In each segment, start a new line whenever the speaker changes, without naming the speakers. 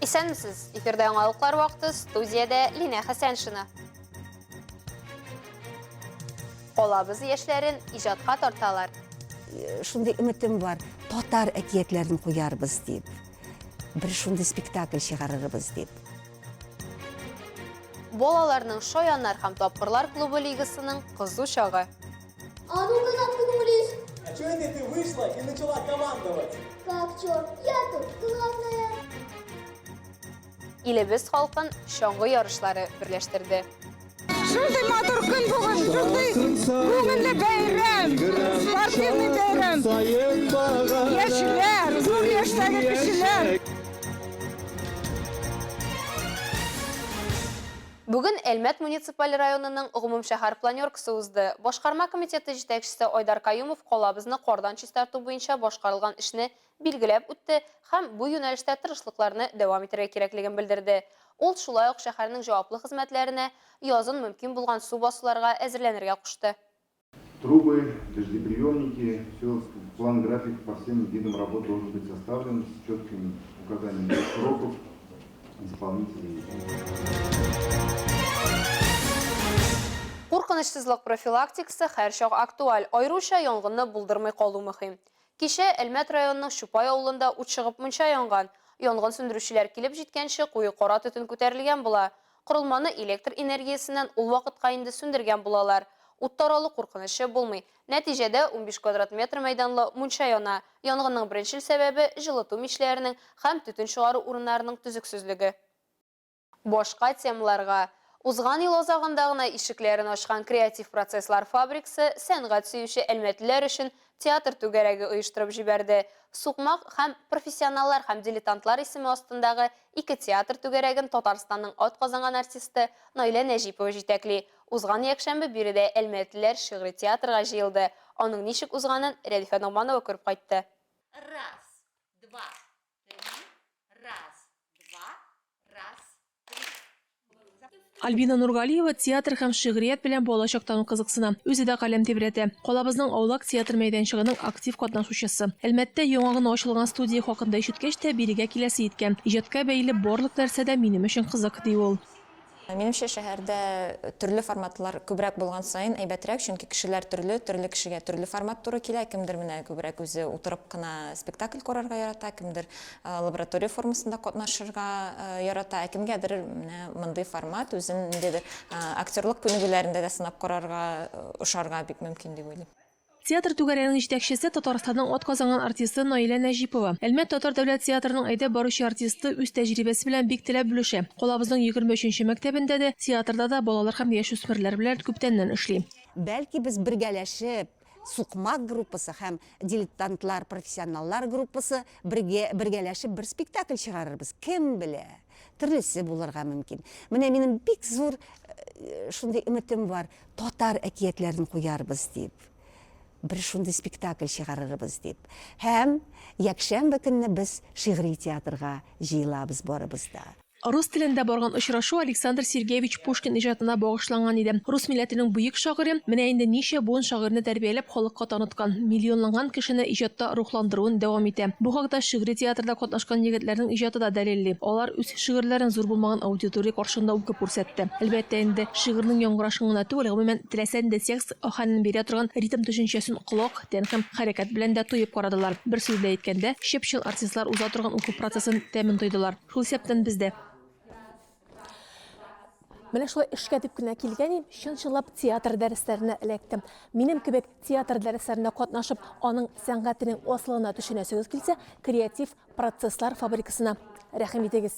Исәнмесез! Эфирда яңалыклар вакыты, студиядә Линә Хәсәншина. Калабыз яшьләрен иҗатка тарталар.
Шундый өметем бар, татар әкиятләрен куярбыз дип. Бер шундый спектакль чыгарырбыз дип.
Балаларның Шаяннар һәм тапкырлар клубы лигасының кызу чагы.
А ну-ка заткнулись!
А чё это ты вышла и начала командовать?
Как чё? Я тут главная!
Илебез халкын чаңгы ярышлары берләштерде.
Шундый матур көн бүген, шундый күңелле бәйрәм, спортивный бәйрәм. Яшьләр, зур яшьтәге кешеләр.
Бүген Әлмәт муниципаль районының гомумшәһәр планеркасы узды. Башкарма комитеты җитәкчесе Айдар Каюмов калабызны кардан чистарту буенча башкарылган эшне билгеләп үтте һәм бу юнәлештә тырышлыкларны дәвам итәргә кирәклеген белдерде. Ул шулай ук шәһәрнең җаваплы хезмәтләренә язын мөмкин булган су басуларга әзерләнергә кушты.
Трубы, дождеприемники, все, план-график по всем видам работ должен быть составлен с четким указанием сроков исполнителей.
Куркынычсызлык профилактикасы һәрчак актуаль, аеруча янгынны булдырмый калу мөһим. Кичә Әлмәт районының Чупай авылында ут чыгып мунча янган. Янгын сүндерүчеләр килеп җиткәнче куе кара төтен күтәрелгән була. Корылманы электр энергиясеннән ул вакытка инде сүндергән булалар. Ут таралу куркынычы булмый. Нәтиҗәдә, 15 квадрат метр мәйданлы мунча яна. Янгынның беренчел сәбәбе, җылыту мичләренең һәм төтен чыгару урыннарының төзексезлеге. Башка темаларга. Узган ел азагында гына ишекләрен ачкан Креатив процесслар фабрикасы сәнгать сөюче әлмәтлеләр өчен театр түгәрәге оештырып җибәрде. Сукмак һәм Профессионаллар һәм дилетантлар исеме астындагы ике театр түгәрәген Татарстанның атказанган артисты Наилә Нәҗипова җитәкли. Узган якшәмбе биредә әлмәтлеләр шигъри театрга җыелды. Аның ничек узганын Рәдифә Ногманова күреп кайтты.
Раз, два, три, раз, два, раз, три.
Альбина Нургалиева театр һәм шигърият белән бала чактан ук кызыксына. Үзе дә каләм тибрәтә. Калабызның Аулак театр мәйданчыгының актив катнашучысы. Әлмәттә яңа гына ачылган студия хакында ишеткәч тә, бирегә киләсе иткән. Иҗатка бәйле барлык нәрсә дә минем өчен кызык, ди ул.
Минемчә, шәһәрдә төрле форматлар күбрәк булган саен әйбәтрәк, чөнки кешеләр төрле, төрле кешегә төрле формат туры килә. Кемдер менә күбрәк үзе утырып кына спектакль карарга ярата, кемдер лаборатория формасында катнашырга ярата, ә кемгәдер менә мондый формат үзен ниндидер актерлык күнегүләрендә дә сынап карарга ошарга бик мөмкин дип уйлыйм.
Театр түгәрәгенең җитәкчесе, Татарстанның атказанган артисты Наилә Нәҗипова. Әлмәт татар дәүләт театрының әйдәп баручы артисты үз тәҗрибәсе белән бик теләп бүлешә. Калабызның 23 нче мәктәбендә дә, театрда да балалар һәм яшүсмерләр белән күптәннән эшли.
Бәлки без бергәләшеп, Сукмак группасы һәм Дилетантлар, профессионаллар группасы бергә, бергәләшеп бер спектакль чыгарырбыз. Кем белә? Төрлесе булырга мөмкин. Менә минем бик зур шундый өметем бар. Татар әкиятләрен куярбыз дип. Бер шундый спектакль чыгарырбыз дип. Һәм якшәмбе көнне без шигъри театрга җыелабыз барыбыз да.
Рус телендә барган очрашу Александр Сергеевич Пушкин иҗатына багышланган иде. Рус милләтенең бөек шагыйре менә инде ничә буын шагыйрьне тәрбияләп халыкка таныткан, миллионланган кешене иҗатта рухландыруын дәвам итә. Бу хакта шигъри театрда катнашкан егетләрнең иҗаты да дәлилли. Алар үз шигырьләрен зур булмаган аудитория каршында укып күрсәтте. Әлбәттә инде, шигырьнең яңгырашын гына түгел, гомумән, теләсә нинди текст аһәңен бирә торган ритм төшенчәсен колак, тән һәм хәрәкәт белән дә тоеп карадылар. Бер сүз белән әйткәндә, чып-чын артистлар уза торган уку процессын тәмен тойдылар. Шул исәптән без дә. Менә шулай эшкә дип кенә килгән идем, чын-чынлап театр дәресләренә эләктем. Минем кебек театр дәресләрендә катнашып, аның сәнгатенең асылына төшенәсегез килсә, креатив процесслар фабрикасына рәхим итегез.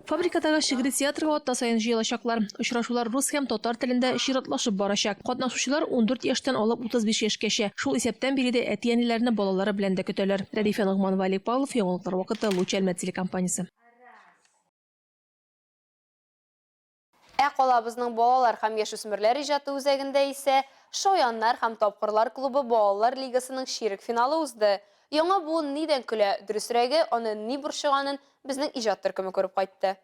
Фабрикадагы шигъри театрга атна саен җыелачаклар. Очрашулар рус һәм татар телендә чиратлашып барачак. Катнашучылар 14 яшьтән алып 35 яшькәчә. Шул исәптән биредә әти-әниләрне балалары белән дә көтәләр. Рәдифә Ногманова, Олег Павлов, Яңалыклар вакыты, Луч Әлмәт телекомпаниясе.
Ә калабызның балалар һәм яшүсмерләр иҗаты үзәгендә исә Шаяннар һәм тапкырлар клубы балалар лигасының чирек финалы узды. Яңа буын нидән көлә, дөресрәге, аны ни борчыганын безнең иҗат төркеме күреп кайтты.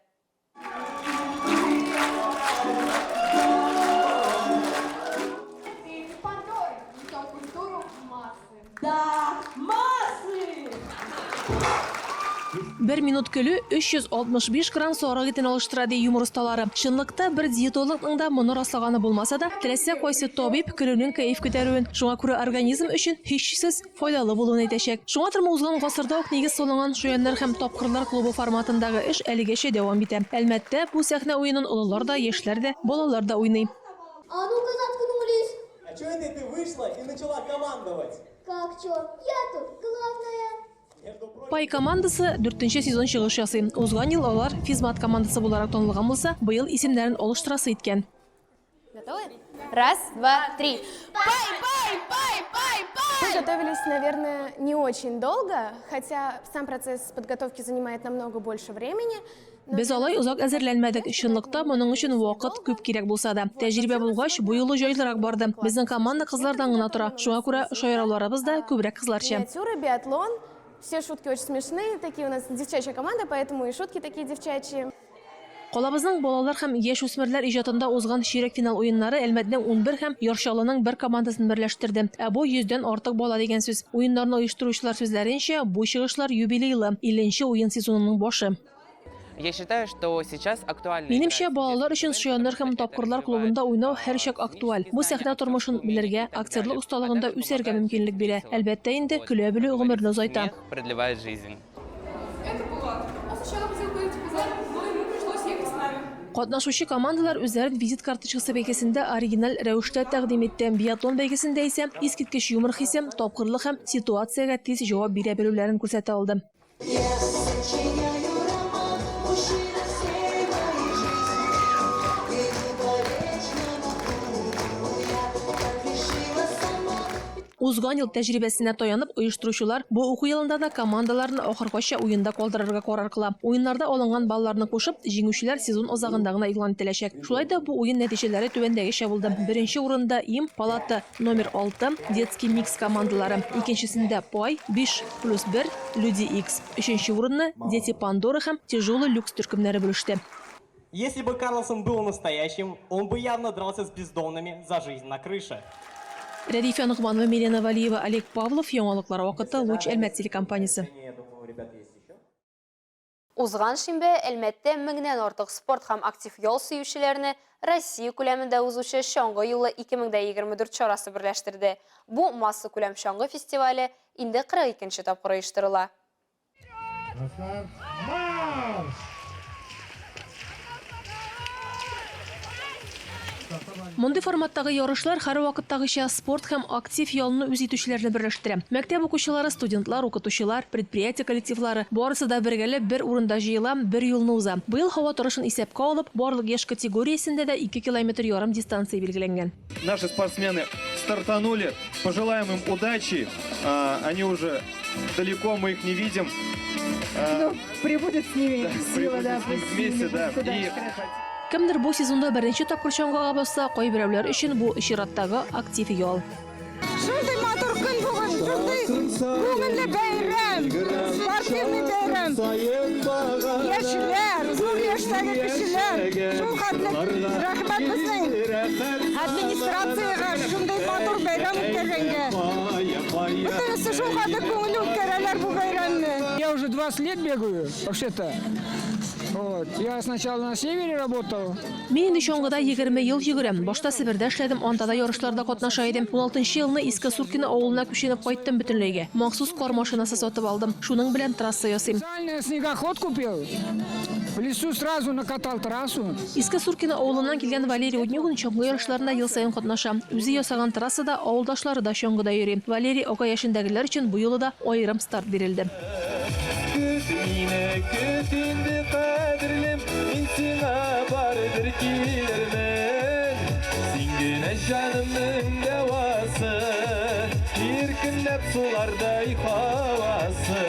Бер минут көлү 365 грамм сарык итен алыштыра, ди юмор осталары. Чынлыкта, бер диетологның да моны раслаганы булмаса да, теләсә кайсы табиб көлүнең кәеф күтәрүен, шуңа күрә организм өчен, һичшиксез, файдалы булуын әйтәчәк. Шуңадырмы узган гасырда ук нигез салынган Шаяннар һәм тапкырлар клубы форматындагы эш әлегәчә дәвам итә. Әлмәттә бу сәхнә уенын олылар да, яшьләр дә, балалар да уйный.
А ну-ка заткнулись!
А чё это ты вышла и начала командовать?
Как чё? Я тут главная!
Пай командасы дүртенче сезон чыгыш ясый. Узган ел алар Физмат командасы буларак танылган булса, быел исемнәрен алыштырасы иткән.
Готовы? Раз, два, три. Пай, пай, пай, пай, пай!
Мы готовились, наверное, не очень долго, хотя сам процесс подготовки занимает намного больше времени.
Без алай озак әзерләнмәдек. Чынлыкта, моның өчен вакыт күп кирәк булса да. Тәҗрибә булгач, бу юлы җайлырак барды. Безнең команда кызлардан гына тора. Шуңа күрә шаярауларыбыз да күбрәк кызларча.
Миниатюры, биатлон. Все шутки очень смешные, такие у нас девчачья команда, поэтому и шутки такие девчачьи.
Калабызның балалар һәм яшүсмерләр иҗатында узган чирек финал уеннары Әлмәтнең унбер һәм Яр Чаллының бер командасын берләштерде. Ә бу йөздән артык бала дигән сүз. Уеннарны оештыручылар сүзләренчә, бу чыгышлар юбилейлы, илленче уен сезонының башы.
Я считаю, что сейчас актуально
Минемчә, балалар өчен Шаяннар һәм тапкырлар клубында уйнау һәрчак актуаль. Бу сәхнә тормышын белергә, актерлык осталыгында үсәргә мөмкинлек бирә. Әлбәттә инде, көлә белү гомерне озайта.
Смех продлевает жизнь.
Катнашучы командалар үзләрен визит карточкасы бәйгесендә оригиналь рәвештә тәкъдим итте. Биатлон бәйгесендә исә искиткеч юмор хисе, тапкырлык һәм ситуациягә тиз җавап бирә белүләрен күрсәтә алды. Узган ел тәҗрибәсенә таянып, оештыручылар бу уку елында да командаларны ахыргача уенда калдырырга карар кыла. Уеннарда алынган балларны кушып, җиңүчеләр сезон азагында гына игълан ителәчәк. Шулай да бу уен нәтиҗәләре түбәндәгечә булды. Беренче урында им, палата номер 6, Детский микс командалары, икенчесендә Пай, 5 плюс 1, Люди Икс. Өченче урынны Дети Пандоры һәм Тяжелый люкс төркемнәре бүлеште.
Если бы Карлсон был настоящим, он бы явно дрался с бездомными за жизнь на крыше.
Рәдифә Ногманова, Милена Вәлиева, Олег Павлов, Яңалыклар вакыты, Луч Әлмәт телекомпаниясе.
Узган шимбә Әлмәттә меңнән артык спорт һәм актив ял сөючеләрне Россия күләмендә узучы Чаңгы юлы 2024 чарасы берләштерде. Бу массакүләм чаңгы фестивале инде 42 нче тапкыр оештырыла.
Мондый форматтагы ярышлар һәрвакыттагыча спорт һәм актив ялны үз итүчеләрне берләштерә. Мәктәп укучылары, студентлар, укытучылар, предприятие коллективлары, барысы да бергәләп бер урында җыела, бер юлны уза. Быел һава торышын исәпкә алып, барлык яшь категориясендә дә ике километр ярым дистанция билгеләнгән.
Наши спортсмены стартанули. Пожелаем им удачи. Они уже далеко, мы их не видим.
Ну, прибудет с ними
Да,
сила, да,
прибудет с ними
пусть с ними
вместе, да.
будет удача,
И
хорошо.
Кемдер бу сезонда беренче тапкыр чаңгыга басса, кайберәүләр өчен бу чираттагы актив ял.
Шундый матур көн бүген, шундый күңелле бәйрәм, спортивный бәйрәм. Яшьләр, зур яшьтәге кешеләр, шул хәтле рәхмәт безнең администрациягә шундый матур бәйрәм үткәргәнгә. Бөтенесе шул хәтле күңелле үткәрәләр бу бәйрәмне.
Я уже 20 лет бегаю, вообще-то. Вот. Я сначала на севере работал.
Мин инде чаңгыда 20 ел йөгерәм. Башта Себердә эшләдем, анда да ярышларда катнаша идем. Уналтынчы елны Иске Суркино авылына күченеп кайттым бөтенләйгә. Махсус кар машинасы сатып алдым. Шуның белән трасса ясыйм.
Специально снегоход купил. В лесу сразу накатал трассу.
Иске Суркино авылыннан килгән Валерий Уднюгин чаңгы ярышларында ел саен катнаша. Үзе ясаган трассада авылдашлары да чаңгыда йөри. Валерий ага яшендәгеләр өчен бу юлы да аерым старт бирелде.
Көт мине, көт инде, кадерлем, мин сиңа барыбер килермен. Син генә җанымның дәвасы, иркенләп сулардай һавасы.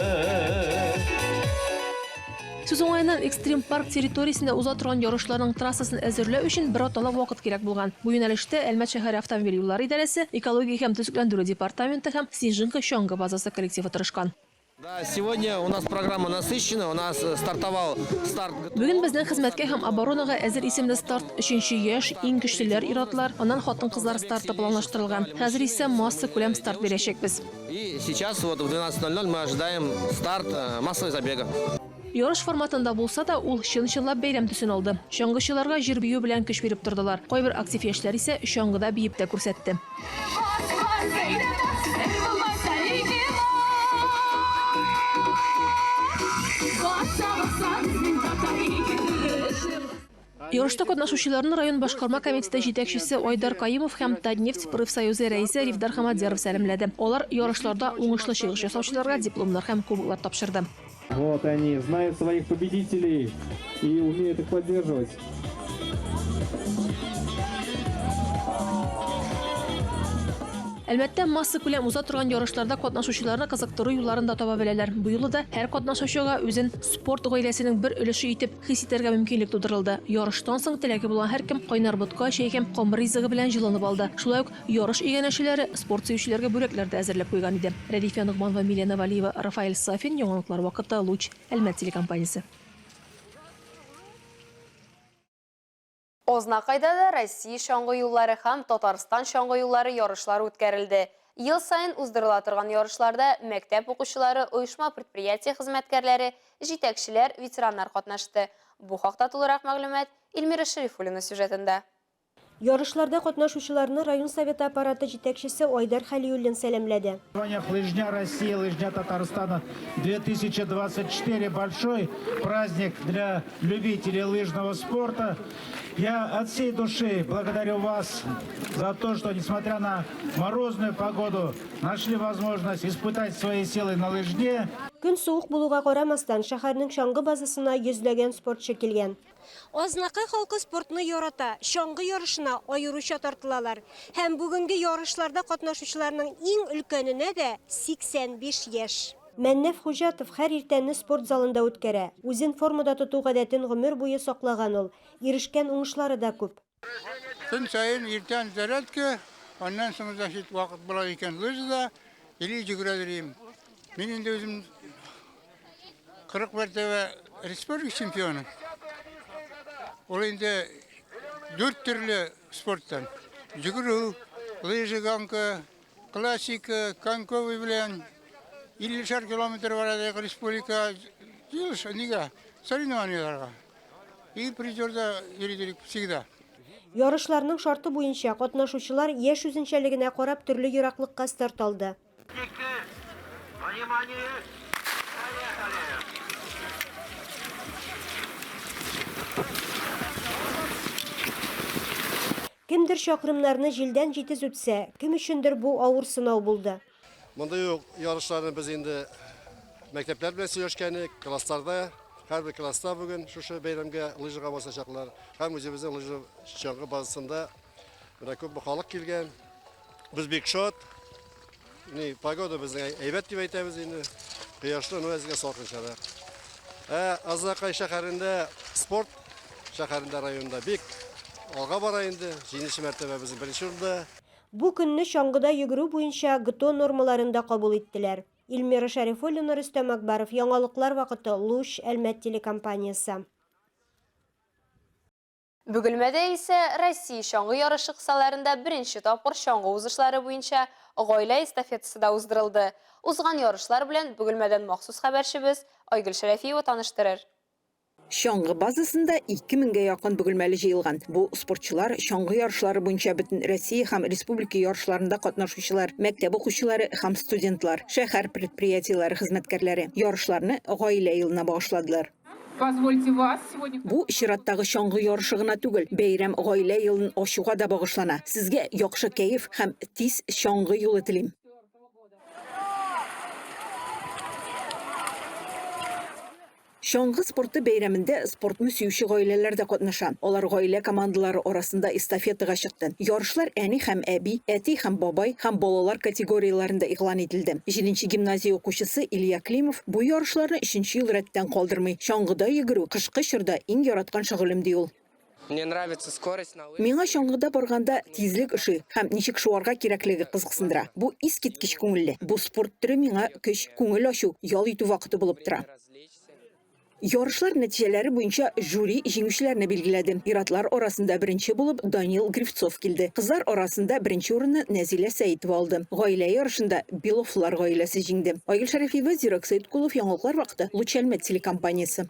Сүз уңаеннан, экстрим парк территориясендә уза торган ярышларның трассасын әзерләү өчен бер атналап вакыт кирәк булган. Бу юнәлештә Әлмәт шәһәре автомобиль юллары идарәсе, экология һәм төзекләндерү департаменты һәм Снежинка чаңгы базасы коллективы тырышкан.
Да, сегодня у нас программа насыщена, у нас э, стартовал старт.
Бүген безнең хезмәткә һәм оборонага әзер исемле старт өченче яшь, иң көчлеләр ир-атлар, аннан хатын-кызлар старты планлаштырылган. Хәзер исә массакүләм старт бирәчәкбез.
И сейчас вот в 12:00 мы ожидаем старт э, массового забега.
Ярыш форматында булса да, ул чын-чынлап бәйрәм төсен алды. Чаңгычыларга җыр-бию белән көч биреп тордылар. Кайбер актив яшьләр исә чаңгыда биеп тә күрсәтте. Ярышта катнашучыларны район башкарма комитеты җитәкчесе Айдар Каюмов һәм Татнефть профсоюзы рәисе Рифдар Хамадьяров сәламләде. Алар ярышларда уңышлы чыгыш ясаучыларга дипломнар һәм кубоклар тапшырды.
Вот они, знают своих победителей и умеют их поддерживать.
Әлмәттә массакүләм уза торган ярышларда катнашучыларны кызыктыру юлларын да таба беләләр. Бу юлы да һәр катнашучыга үзен спорт гаиләсенең бер өлеше итеп хис итәргә мөмкинлек тудырылды. Ярыштан соң теләге булган һәркем кайнар ботка, чәй һәм камыр ризыгы белән җылынып алды. Шулай ук ярыш иганәчеләре спорт сөючеләргә бүләкләр дә әзерләп куйган иде. Рәдифә Ногманова, Милена Вәлиева, Рафаэль Сафин, Яңалыклар вакыты, Луч, Әлмәт телекомпаниясе.
Азнакайда да Россия чаңгы юллары һәм Татарстан чаңгы юллары ярышлары үткәрелде. Ел саен уздырыла торган ярышларда мәктәп укучылары, оешма-предприятие хезмәткәрләре, җитәкчеләр, ветераннар катнашты. Бу хакта тулырак мәгълүмат Эльмира Шәрифуллина сюжетында.
Ярышларда катнашучыларны район Советы аппараты җитәкчесе Айдар Хәлиуллин сәламләде.
Лыжня России, лыжня Татарстана 2024. Большой праздник для любителей лыжного спорта. Я от всей души благодарю вас за то, что, несмотря на морозную погоду, нашли возможность испытать свои силы на лыжне.
Көн суык булуга карамастан, шәһәрнең чаңгы базасына йөзләгән спортчы килгән. Азнакай халкы спортны ярата, чаңгы ярышына аеруча тартылалар. Һәм бүгенге ярышларда катнашучыларның иң өлкәненә дә 85 яшь. Мәннәф Хуҗатов һәр иртәнне спорт залында үткәрә. Үзен формада тоту гадәтен гомер буе саклаган ул. Ирешкән уңышлары да күп.
Көн саен иртән зарядка, аннан соң, значит, вакыт була икән лыжада или йөгерә йөрим. Мин инде үзем 40 мәртәбә республика чемпионы. Ул инде дүрт төрле спорттан. Йөгерү, лыжа гонка, классика, коньковый белән 50 километр бара республика җыелыш нигә соревнованиеларга. И призерда йөри дирек всегда.
Ярышларның шарты буенча, катнашучылар яшь үзенчәлегенә карап төрле ераклыкка старт алды. Кемдер чакрымнарны җилдән җитез үтсә, кем өчендер бу авыр сынау булды.
Мондый ук ярышларны без инде мәктәпләр белән сөйләшкән идек, классларда, һәрбер класста бүген шушы бәйрәмгә лыжага басачаклар. Һәм үзебезнең лыжа чаңгы базасында менә күпме халык килгән. Без бик шат. Ни, погода безнең әйбәт дип әйтәбез инде. Кояшлы, но әзгә салкынчарак. Ә Азнакай шәһәрендә спорт шәһәрендә районда бик алга бара инде. Җиденче мәртәбә безнең беренче урында.
Бу көнне чаңгыда йөгерү буенча ГТО нормаларын да кабул иттеләр. Эльмира Шәрифуллина, Рөстәм Акбаров, Яңалыклар вакыты, Луч, Әлмәт телекомпаниясе.
Бөгелмәдә исә Россия чаңгы ярышы кысаларында беренче тапкыр чаңгы узышлары буенча гаилә эстафетасы да уздырылды. Узган ярышлар белән Бөгелмәдән махсус хәбәрчебез Айгөл Шәрәфиева таныштырыр.
Чаңгы базасында 2 меңгә якын бөгелмәле җыелган. Бу спортчылар, чаңгы ярышлары буенча бөтен Россия һәм республика ярышларында катнашучылар, мәктәп укучылары һәм студентлар, шәһәр предприятиеләре хезмәткәрләре. Ярышларны Гаилә елына багышладылар.
Позвольте вас сегодня...
Бу чираттагы чаңгы ярышы гына түгел, бәйрәм Гаилә елын ачуга да багышлана. Сезгә яхшы кәеф һәм тиз чаңгы юлы телим. Чаңгы спорты бәйрәмендә спортны сөюче гаиләләр дә катнаша. Алар гаилә командалары арасында эстафетага чыкты. Ярышлар әни һәм әби, әти һәм бабай һәм балалар категорияләрендә игълан ителде. Җиденче гимназия укучысы Илья Климов бу ярышларны өченче ел рәттән калдырмый. Чаңгыда йөгерү, кышкы чорда иң яраткан шөгылем, ди ул.
Мне нравится скорость на лыжах.
Миңа чаңгыда барганда тизлек ошый һәм ничек шуарга кирәклеге кызыксындыра. Бу искиткеч күңелле. Бу спорт төре миңа көч, күңел ачу, ял итү вакыты булып тора. Ярышлар нәтиҗәләре буенча жюри җиңүчеләрне билгеләде. Ир-атлар арасында беренче булып Данил Гривцов килде. Кызлар арасында беренче урынны Нәзилә Сәетова алды. Гаилә ярышында Беловлар гаиләсе җиңде. Айгөл Шәрәфиева, Зирәк Сәеткулов, Яңалыклар вакыты, Луч Әлмәт телекомпаниясе.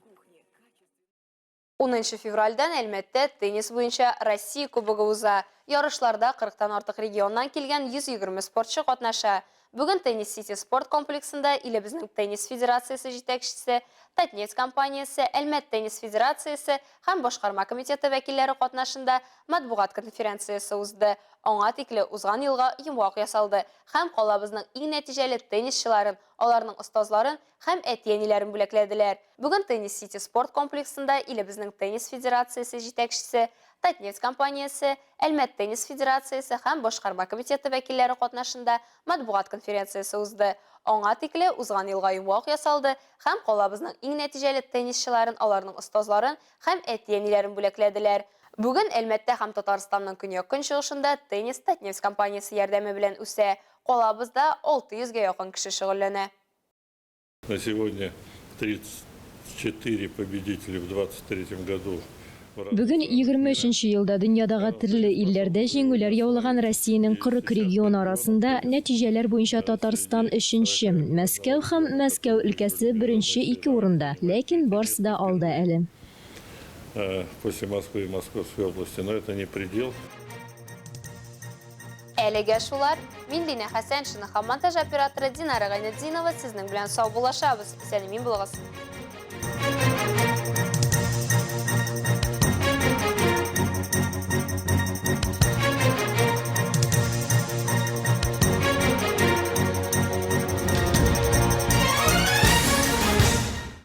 10 февральдән Әлмәттә теннис буенча Россия Кубогы уза. Ярышларда 40 тан артык регионнан килгән 120 спортчы катнаша. Бүген Теннис Сити спорт комплексында илебезнең теннис федерациясе җитәкчесе, Татнефть компаниясе, Әлмәт теннис федерациясе һәм башкарма комитеты вәкилләре катнашында матбугат конференциясе узды. Аңа тикле узган елга йомгак ясалды һәм калабызның иң нәтиҗәле теннисчыларын, аларның остазларын һәм әти-әниләрен бүләкләделәр. Бүген Теннис Сити спорт комплексында илебезнең теннис федерациясе җитәкчесе, Татнефть компаниясе, Әлмәт теннис федерациясе һәм башкарма комитеты вәкилләре катнашында матбугат конференциясе узды. Аңа тикле узган елга йомгак ясалды һәм калабызның иң нәтиҗәле теннисчыларын, аларның остазларын һәм әти-әниләрен бүләкләделәр. Бүген Әлмәттә һәм Татарстанның көньяк-көнчыгышында теннис Татнефть компаниясе ярдәме белән үсә. Калабызда 600 гә якын кеше шөгыльләнә.
На сегодня 34 победителя в 23 году.
Бүген 23 нче елда дөньядагы төрле илләрдә җиңүләр яулаган Россиянең 40 регионы арасында нәтиҗәләр буенча Татарстан өченче, Мәскәү һәм Мәскәү өлкәсе беренче ике урында, ләкин барсы да алда әле.
После Москвы и Московской области, но это не предел.
Әлегә шулар. Мин Динә Хәсәншина һәм монтаж операторы Динара Гайнетдинова сезнең белән саубуллашабыз. Исән-имин булыгыз.